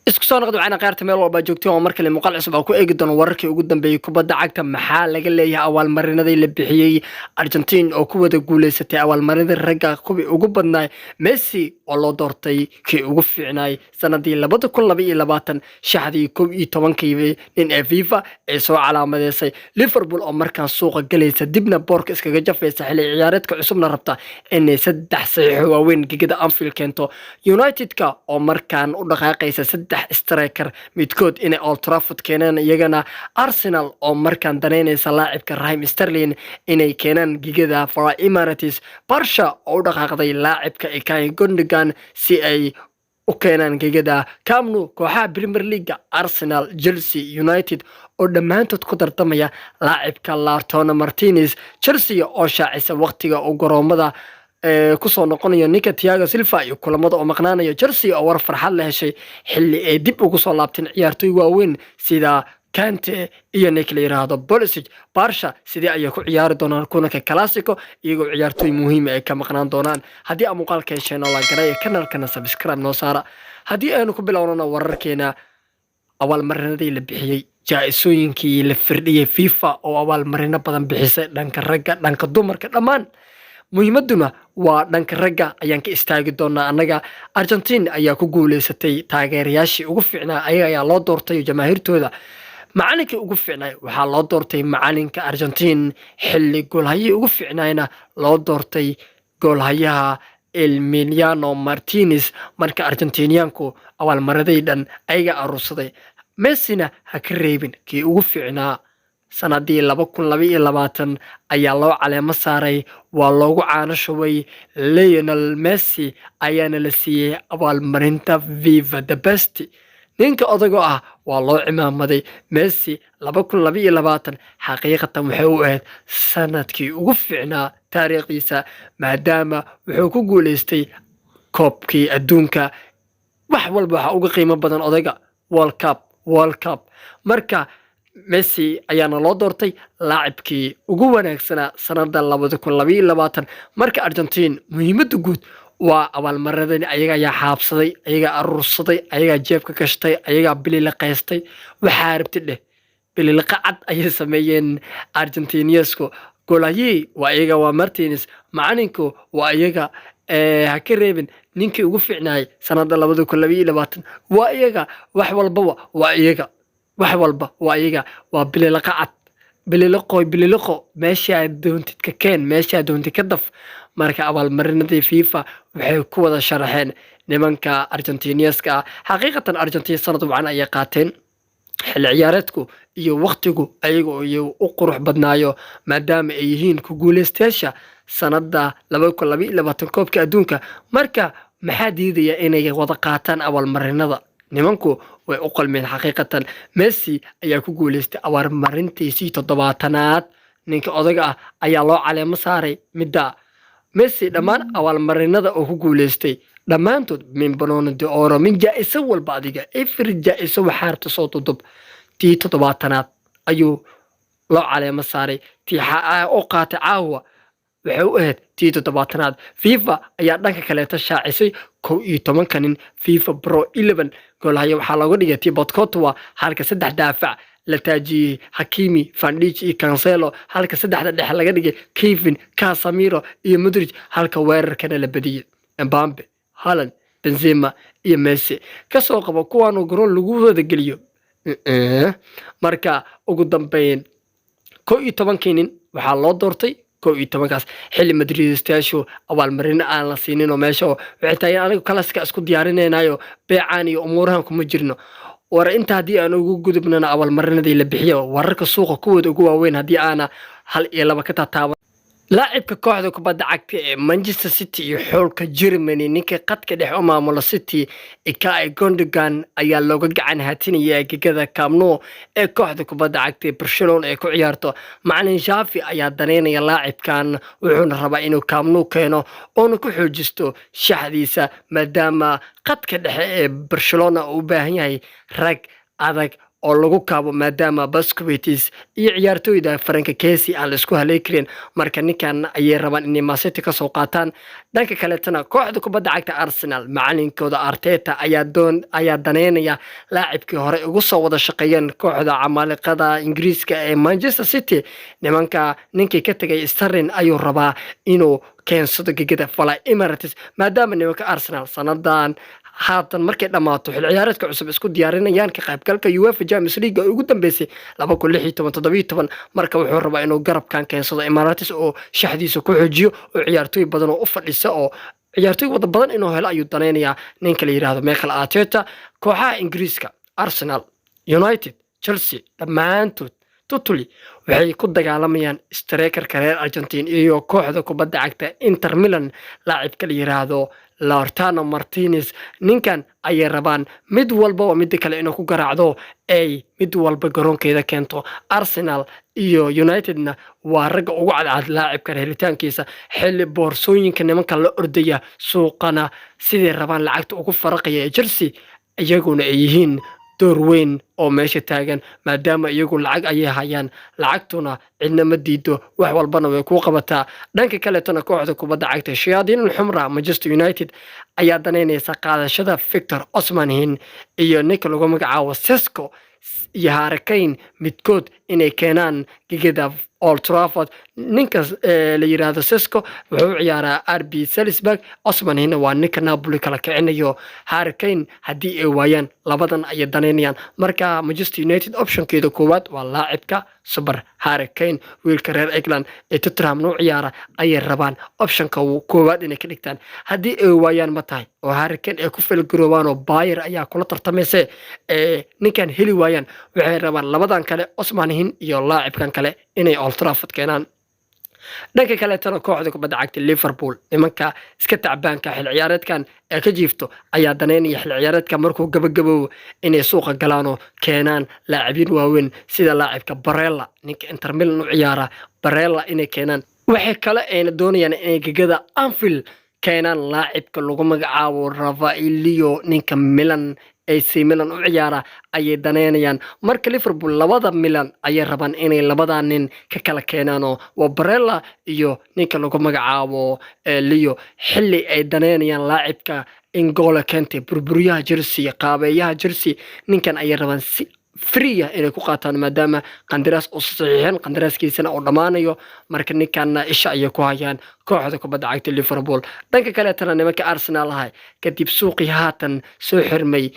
Isku soo noqda waxaana qaarta meel walba joogtay oo mar kale muuqaal cusub aan ku eegi doono wararkii ugu dambeeyey kubadda cagta. Maxaa laga leeyahay abaalmarinadii la bixiyey? Argentina oo ku wada guuleysatay abaalmarinadii ragga kuwii ugu badnaay, Messi oo loo doortay kii ugu fiicnaay sanadii 2022, shaxdii 11-kii nin ee FIFA ee soo calaamadeysay, Liverpool oo markaan suuqa galaysa, dibna boorka iskaga jafaysa, xilli ciyaareedka cusubna rabta inay saddex saxiixo waaweyn gegada Anfield keento, United-ka oo markaan u dhaqaaqaysa saddex striker midkood inay Old Trafford keenaan iyagana, Arsenal oo markaan danaynaysa laacibka Raheem Sterling inay keenaan gigada Fly Emirates, Barca oo u dhaqaaqday laacibka Ilkay Gundogan si ay u keenaan gegada Camp Nou, kooxaha Premier League Arsenal, Chelsea, United oo dhammaantood ku tartamaya laacibka Lautaro Martinez, Chelsea oo shaacisa waqtiga uu garoomada kusoo noqonayo ninka Thiago Silva iyo kulamada oo maqnaanayo, Chelsea oo war farxad la heshay xilli ay dib ugu soo laabteen ciyaartoy waaweyn sida Kante iyo ninka la yiraahdo Pulisic, Barca sidee ayay ku ciyaari doonaan kulanka Clasico iyagoo ciyaartoy muhiim ay ka maqnaan doonaan? Haddii aan muuqaalka hesheen oo la garay, kanalkana subscribe noo saara. Haddii aynu ku bilownana wararkeena, abaalmarinadii la bixiyey, jaa-isooyinkii la firdhiyey, FIFA oo abaalmarino badan bixisay dhanka ragga, dhanka dumarka, dhammaan muhiimaduna waa dhanka ragga ayaan ka istaagi doonaa annaga. Argentine ayaa ku guuleysatay taageerayaashii ugu fiicnaa, ayaga ayaa loo doortay jamaahiirtooda. Macalinkii ugu fiicnay waxaa loo doortay macalinka Argentine, xilli goolhayihii ugu fiicnayna loo doortay goolhayaha Emiliano Martinez. Marka Argentiniyaanku abaalmaraday dhan ayaga aruursaday. Messina ha ka reebin, kii ugu fiicnaa sanadii 2022 ayaa loo caleemo saaray, waa loogu caano shubay. Lionel Messi ayaana la siiyey abaalmarinta FIFA The Best. Ninka odagoo ah waa loo cimaamaday. Messi 2022 xaqiiqatan waxay u ahayd sanadkii ugu fiicnaa taariikhdiisa, maadaama wuxuu ku guuleystay koobkii adduunka. Wax walba waxaa uga qiimo badan odayga World Cup, World Cup. Marka Messi ayaana loo doortay laacibkii ugu wanaagsanaa sanada 2022. Marka Argentine muhiimadda guud waa abaalmaradani ayaga ayaa xaabsaday, ayagaa aruursaday, ayagaa jeebka gashtay, ayagaa bililiqaystay. Waxaa rabti dheh, bililiqa cad ayay sameeyeen Argentiniasku. Goolhayihii waa iyaga, waa Martinez. Macalinku waa iyaga. Ha ka reebin, ninkii ugu fiicnaayay sanada 2022 waa iyaga. Wax walbaba waa iyaga, wax walba waa iyaga. Waa bililiqa cad, bililiqo, bililiqo. Meeshaa doontid ka keen, meeshaa doontid ka daf. Marka abaalmarinadii FIFA waxay ku wada sharaxeen nimanka Argentiniaska ah. Xaqiiqatan Argentina sanad wacan ayay qaateen, xilli ciyaareedku iyo waktigu ayaga iyo u qurux badnaayo, maadaama ay yihiin ku guuleystayaasha sanada 2022 koobka adduunka. Marka maxaa diidaya inay wada qaataan abaalmarinada? Nimanku way u qalmeen xaqiiqatan. Messi ayaa ku guuleystay abaalmarintiisii 70aad. Ninka odaga ah ayaa loo caleemo saaray midda. Messi dhammaan abaalmarinada oo ku guuleystay dhammaantood, min Ballon d'Or, min jaa-iso walba, adiga every jaa-iso waxaa rabta soo dudub, tii 70aad ayuu loo caleemo saaray. Tii oo qaatay caawa waxay u ahayd tii 70aad. FIFA ayaa dhanka kaleeta shaacisay 11-ka nin, FIFA Pro 11. Goolhaya waxaa looga dhigay Thibaut Courtois, halka saddex daafac la taajiyey Hakimi, Van Dijk iyo Cancelo, halka saddexda dhexe laga dhigay Kevin, Casemiro iyo Modric, halka weerarkana la badiyey Mbappe, Haaland, Benzema iyo Messi. Kasoo qabo kuwaanu garoon lagu wada geliyo. Marka ugu dambeyn 11-kii nin waxaa loo doortay 11-kaas, xilli Madridistayaashu abaalmarino aan la siinin oo meesha waxay tahay anigu kalaska isku diyaarinaynayo, beecaan iyo umuurahan kuma jirno. War inta haddii aan ugu gudubnana abaalmarinadii la bixiyo, wararka suuqa kuwooda ugu waaweyn haddii aana hal iyo laba ka tataaban, laacibka kooxda kubadda cagta ee Manchester City iyo xulka Germany, ninka qadka dhex u maamula City, Ilkay Gundogan, ayaa looga gacan hatinaya gegada Camp Nou ee kooxda kubadda cagta ee Barcelona ay ku ciyaarto. Macalin Xavi ayaa daneynaya laacibkan, wuxuuna rabaa inuu Camp Nou keeno oona ku xoojisto shaxdiisa, maadaama qadka dhexe ee Barcelona uu u baahan yahay rag adag. Oo lagu kaabo, maadaama Busquets iyo ciyaartooyda Franck Kessie aan la isku haley karin. Marka ninkan ayay rabaan inay Man City kasoo qaataan. Dhanka kaleetana, kooxda kubadda cagta Arsenal, macalinkooda Arteta ayaa daneynaya laacibkii hore ugu soo wada shaqeeyeen kooxda camaaliqada Ingiriiska ee Manchester City. Nimanka ninkii ka tegay, Sterling, ayuu rabaa inuu keensado gegada Fly Emirates, maadaama nimanka Arsenal sanadan haatan markay dhammaato xil ciyaareedka cusub isku diyaarinayaan ka qaybgalka UEFA Champions League oo ugu dambeysay 2016-17. Marka wuxuu rabaa inuu garabkan keensado Emirates oo shaxdiisa ku xoojiyo, oo ciyaartooy badan oo u fadhisa oo ciyaartooy wada badan inuu helo ayuu danaynayaa ninka la yidhaahdo Mikel Arteta. Kooxaha Ingiriiska, Arsenal, United, Chelsea, dhammaantood totally waxay ku dagaalamayaan strikerka reer Argentine iyo kooxda kubadda cagta Inter Milan, laacibka la yiraahdo Lautaro Martinez. Ninkan ayay rabaan mid walba oo midda kale inuu ku garaacdo, ay mid walba garoonkeeda keento. Arsenal iyo Unitedna waa ragga ugu cadcad laacibkan helitaankiisa, xilli boorsooyinka nimanka la ordaya suuqana siday rabaan lacagta ugu faraqaya ee Chelsea iyaguna ay yihiin door weyn oo meesha taagan, maadaama iyagu lacag ayay hayaan, lacagtuna cidna ma diido, wax walbana way kuu qabataa. Dhanka kaleetona, kooxda kubadda cagta Shayaadiin Xumra, Manchester United, ayaa danaynaysa qaadashada Victor Osimhen iyo ninka lagu magacaabo Sesko iyo Harry Kane midkood inay keenaan gegada Old Trafford. Ninka la yiraahdo Sesko wuxuu u ciyaaraa RB Salzburg. Osimhenna waa ninka Napoli kala kicinayo. Harry Kane haddii ay waayaan, labadan ayay danaynayaan. Marka Manchester United optionkeeda koowaad waa laacibka super Harry Kane, wiilka reer England ee Tottenham u ciyaara ayay rabaan optionka koowaad inay ka dhigtaan. Haddii ay waayaan, ma tahay oo Harry Kane ay ku fail garoobaan oo Bayern ayaa kula tartamayse ee ninkan heli waayaan, waxay rabaan labadan kale, Osimhen iyo laacibkan kale, inay Old Trafford keenaan. Dhanka kaleetana, kooxda kubadda cagta Liverpool, nimanka iska tacbaanka xil ciyaareedkan ee ka jiifto, ayaa daneynaya xil ciyaareedka markuu gabagaboobo inay suuqa galaanoo keenaan laacibiin waaweyn, sida laacibka Barella, ninka Inter Milan u ciyaara, Barella inay keenaan. Waxay kale ayna doonayaan inay gegada Anfield keenaan laacibka lagu magacaabo Rafael Leao, ninka Milan, AC Milan u ciyaara ayay daneynayaan. Marka Liverpool labada Milan ayay rabaan inay labada nin ka kala keenaanoo waa Barella iyo ninka lagu magacaabo Leao, xilli ay daneynayaan laacibka N'Golo Kante, burburyaha Chelsea, qaabeeyaha Chelsea. Ninkan ayay rabaan si free ah inay ku qaataan, maadaama qandaraas uu saxiixin, qandaraaskiisana uu dhammaanayo. Marka ninkanna isha ayay ku hayaan kooxda kubadda cagta Liverpool. Dhanka kaleetana, nimanka Arsenal ahay, kadib suuqii haatan soo xirmay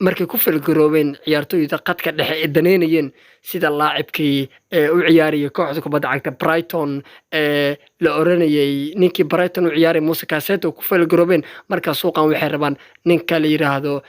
markay ku fail garoobeen ciyaartooyda qadka dhexe ee daneynayeen, sida laacibkii ee u ciyaarayay kooxda kubadda cagta Brighton ee la oranayay, ninkii Brighton u ciyaaray, Moises Caicedo, ku fail garoobeen, marka suuqan waxay rabaan ninka la yiraahdo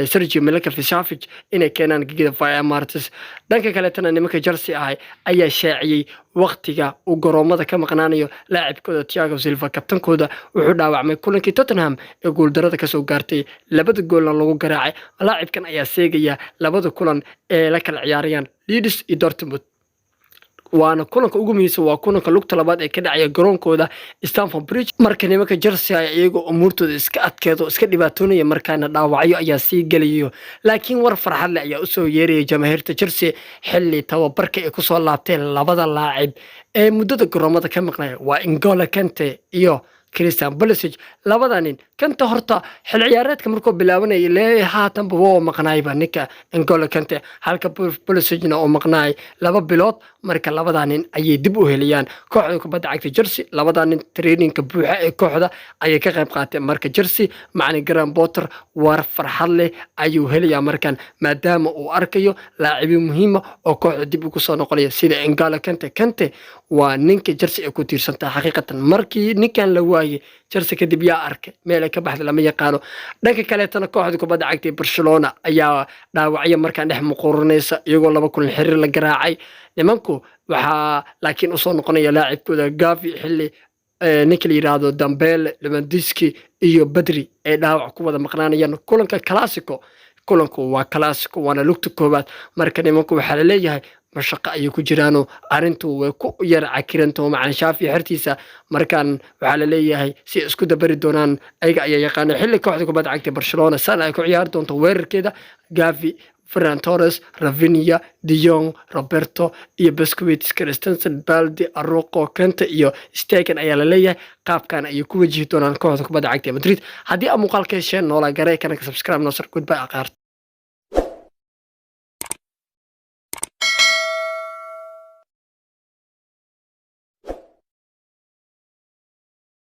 Sergei Milinkovic-Savic inay keenaan gegida Emirates. Dhanka kaleetana, nimanka Chelsea ahay ayaa shaaciyey waqtiga uu garoomada ka maqnaanayo laacibkooda Thiago Silva. Kabtankooda wuxuu dhaawacmay kulankii Tottenham ee guuldarada kasoo gaartay, labada goolna lagu garaacay. Laacibkan ayaa seegaya labada kulan ee la kala ciyaarayaan Leeds iyo Dortmund, waana kulanka ugu muhiimsan, waa kulanka lugta labaad ee ka dhacaya garoonkooda Stamford Bridge. Marka nimanka Chelsea ay iyagoo umuurtooda iska adkeedo, iska dhibaatoonaya, markaana dhaawacyo ayaa sii gelayo. Laakiin war farxad leh ayaa usoo yeeraya jamaahiirta Chelsea, xilli tababarka ay kusoo laabteen labada laacib ee muddada garoomada ka maqnaya, waa N'Golo Kante iyo Christian Pulisic. Labada nin, Kante horta xil ciyaareedka markuu bilaabanayay lee haatanba waa maqnaayba ninka N'Golo Kante, halka Pulisicna uu maqnaay 2 bilood. Marka labada nin ayay dib u helayaan kooxda kubadda cagta Chelsea. Labada nin trainingka buuxa ee kooxda ayay ka qayb qaateen. Marka Chelsea, macalin Graham Potter war farxad leh ayuu helayaa markan, maadaama uu arkayo laacibiin muhiima oo kooxda dib ugu soo noqonaya, sida N'Golo Kante. Kante waa ninka Chelsea ay ku tiirsan tahay xaqiiqatan. Markii ninkan la waayey Chelsea kadib, yaa arkay meel ay ka baxda lama yaqaano. Dhanka kaleetana, kooxda kubadda cagta ee Barcelona ayaa dhaawacyo markaan dhex muquurinaysa, iyagoo laba kulan xiriir la garaacay nimanku. Waxaa laakiin usoo noqonaya laacibkooda Gavi, xilli ninka la yidhaahdo Dembele, Lewandowski iyo Pedri ay dhaawac ku wada maqnaanayaan kulanka Clasico. Kulanku waa Clasico, waana lugta koowaad. Marka nimanku waxaa laleeyahay mashaqo ayay ku jiraanoo arrintu way ku yar cakirantaho macalin Xavi xertiisa. Markan waxaa laleeyahay si isku dabari doonaan ayaga ayaa yaqaana, xilli kooxda kubadda cagta Barcelona sana ay ku ciyaari doonto weerarkeeda Gavi. Ferran Torres, Raphinha, De Jong, Roberto iyo Busquets, Christensen, Balde, Araujo, Kounde iyo Stegen ayaa la leeyahay. Qaabkan ayay ku wajihi doonaan kooxda kubadda cagta ee Madrid. Haddii aad muuqaal ka hesheen, noola garee kana ka subscribe noosar. Goodbye, aqaarta.